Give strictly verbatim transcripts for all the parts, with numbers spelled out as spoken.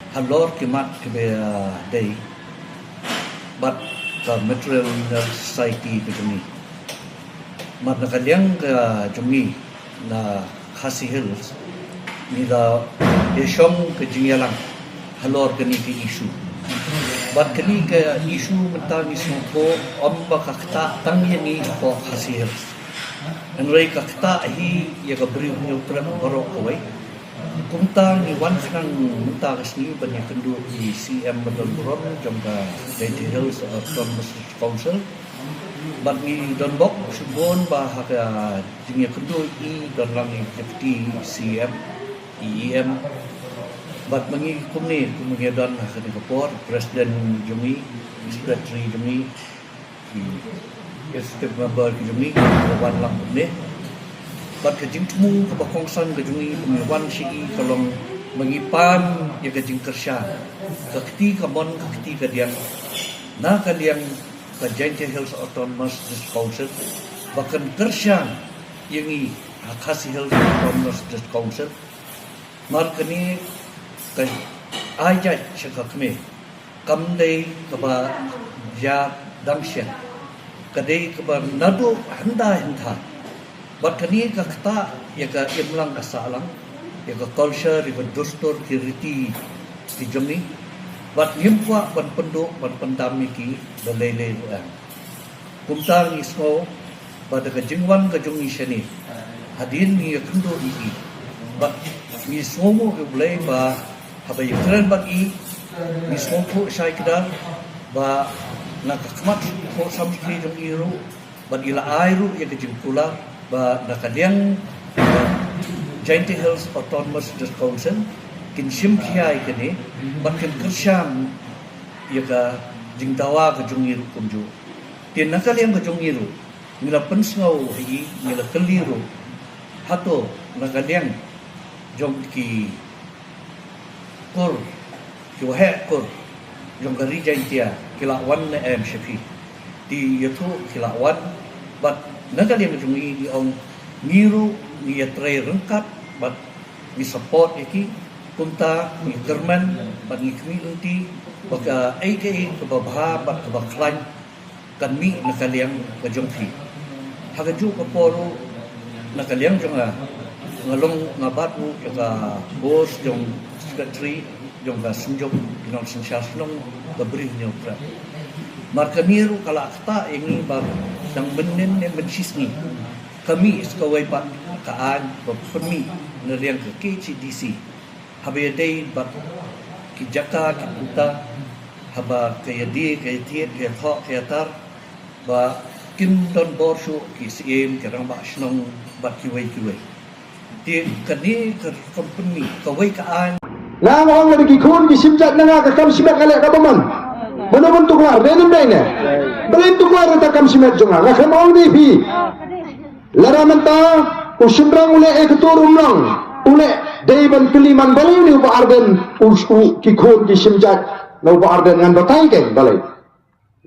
Halor ki mat kiba dei bad ka Matrilineal Society ka jong ngi. Bad na ka liang ka jong ngi na Khasi Hills, ngi la ïashong ka jingïalang halor kane ka issue. Bad kane ka issue mynta ngi sngewthuh ym ba ka ktah tang ïa ngi hapoh Khasi Hills. Hynrei ka ktah hi ïa ka Bri u Hynñiewtrep baroh kawei. Kumta ngi wan khnang mynta ka sngi ban ïakynduh ïa i C M ba don burom jong ka Jaintia Hills Autonomous Council. Bad ngi don bok shibun ba ha ka jingïakynduh i don lang i Deputy C M, i E M. Bad ma ngi kumne, kumne ngi don ha kane ka por, President jong ngi, Secretary jong ngi, ki executive member ki jong ngi, ki wan lang kumne. Bad ka jingthmu kaba kongsan ka jong ngi, kumne wan sha i ka long ba ngi pan ïa ka jingkyrshan, ka kti kamon, ka kti kadiang, na ka liang ka Jaintia Hills Autonomous District Council, ba kan kyrshan ïa ngi ha Khasi Hills Autonomous District Council. Namar kane ka ai jait sha ka kmie kam dei kaba ïa dang shen, ka dei kaba naduh hyndai hyndai. Bad kane ka ktah ïa ka imlang ka sahlang, ïa ka culture, ïa ka dustur, ki riti ki jong ngi. Bad ngim kwah ban pynduh ban pyndam ïa ki da lei lei ruh em. Kumta ngi sngew ba da ka jingwan ka jong ngi shane, hadien ngi ïakynduh ïa i, bad ngi sngewnguh ïa U Blei ba haba ïakren bad i, ngi sngewthuh shai kdar ba na ka khmat Khuid Samrkhie jong i ruh, bad i la ai ruh ïa ka jingkular ba na ka liang ka Jaintia Hills Autonomous District Council kin shim khia ïa kane, bad kin kyrshan ïa ka jingdawa ka jong ngi ruh kumjuh. Te na ka liang ka jong ngi ruh, ngi la pynsngew ha i, ngi la kylli ruh, hato na ka liang jong ki kur, ki waheh kur jong ka Ri Jaintia ki la wan ne em sha phi. Te ïathuh ki la wan, bad na ka liang ka jong ngi, ngi ong ngi ruh ngi ïatrei ryngkat bad ngi support ïa ki. Kumta ngi kyrmen bad ngi khmih lynti ba kaei kaei kaba bha bad kaba khlaiñ kan mih na ka liang ka jong phi. Ha kajuh ka por ruh, na ka liang jong nga, nga long, nga bat ruh ïa ka post jong secretary jong ka Synjuk ki nongsynshar shnong ka Bri u Hynñiewtrep. Mar kane ruh ka la ktah ïa ngi ba dang mynnin ne mynshisngi ka mih sa kawei pat ka aiñ ba pynmih na liang ka K H A D C. Haba ïadei bad ki jaka ki bynta, haba ka ïadie ka ïathied, ka ïathoh ka ïatar, ba kim don bor shuh ki syiem, ki rangbah shnong bad kiwei kiwei. Te kane ka rukom pynmih kawei ka aiñ. Nga ong lada ki khun ki shim jait na nga ka kam shimet nga leh kaba mon. Mano ban tuklar, dei ne ym dei ne? Balei ban tuklar ïa ka kam shimet jong nga? Nga khlem ong ïa phi. Lada mynta u shynrang u leh ïa kato ruh ym long, u leh, dei ban kylli man balei une u Bah Ardent, u, u, ki khun ki shim jait na u Bah Ardent, ngan batai kein balei.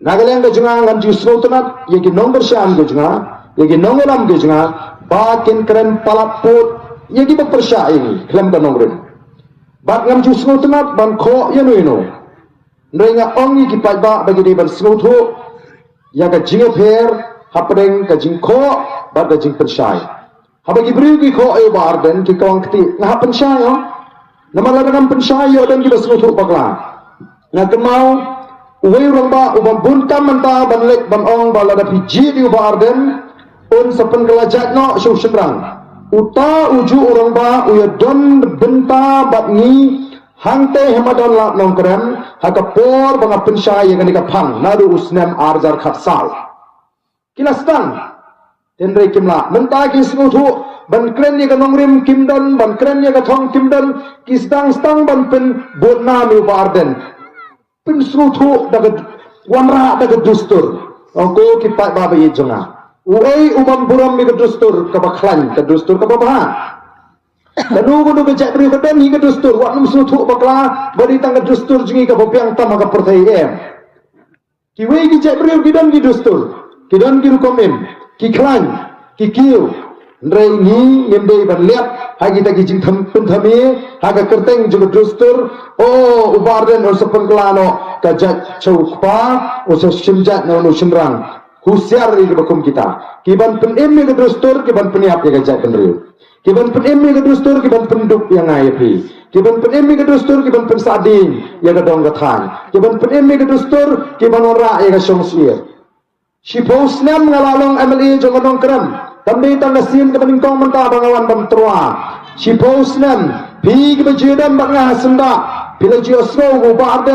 Na ka liang ka jong nga ngan ju sngewtynnat ïa ki nongkyrshan ki jong nga, ïa ki nongïalam ki jong nga, ba kin kren palat pud ïa kiba pyrshah ïa ngi khlem ka nongrim. Bad ngam ju sngewtynnat ban khoh ïano ïano. Hynrei nga ong ïa ki paidbah ba ki dei ban sngewthuh ïa ka jingïapher hapdeng ka jingkhoh bad ka jingpynshai. Haba ki briew ki khoh ïa u Bah Ardent, ki kawang kti, nga hap pynshai, oh. Namar lada ngam pynshai, ïoh don kiba sngewthuh bakla. Nga kynmaw uwei u rangbah uba bun kam mynta ban leit ban ong ba lada phi jied ïa u Bah Ardent, un sa pynkylla jait noh sha u shynrang. Uta ujuh u rangbah u ïadon bynta bad ngi hangtei ha madan Lad Nongkrem, ha ka por ba nga pynshai ïa kane ka phang naduh u snem ar hajar khatsaw. Ki la sdang. Hynrei kim lah. Mynta ki sngewthuh ban kren ïa ka nongrim kim don, ban kren ïa ka thong kim don, ki sdang sdang ban pynbud nam ïa u Bah Ardent. Pynsngewthuh da ka, wanrah da ka dustur. Ong ko ki paidbah ba ïeit jong nga, uei u bym burom ïa ka dustur kaba khlaiñ, ka dustur kaba bha? Kano kano ka jaitbynriew ka don hi ka dustur, wat nym sngewthuh bakla ba dei tang ka dustur jong ngi kaba biang tam ha ka pyrthei, em. Kiwei ki jaitbynriew ki don ki dustur, ki don ki rukom im, ki khlaiñ, ki kiew. Hynrei ngi ngim dei ban liat ha kita ki jingtham pynthame ha ka kyrteng jong ka dustur. O, u Bah Ardent un sa pynkylla noh ka jait chew kpa, un sa shim jait na u shynrang. Husiar ïa kiba kum kita, ki ban pynim ïa ka dustur, ki ban pynïap ïa ka jaitbynriew. Ki ban pynim ïa ka dustur, ki ban pynduk ïa nga ïa phi. Ki ban pynim ïa ka dustur, ki ban pynsah ding ïa ka dong ka thaiñ. Ki ban pynim ïa ka dustur, ki ban wanrah ïa ka shong syier. Shiphew snem nga la long M L A jong ka Nongkrem. Kam dei tang ka sien kaba nyngkong mynta ba nga wan ban tyrwa. Shiphew snem, phi kiba ju ïadon bad nga ha syndah, phi la ju ïohsngew u Bah Ardent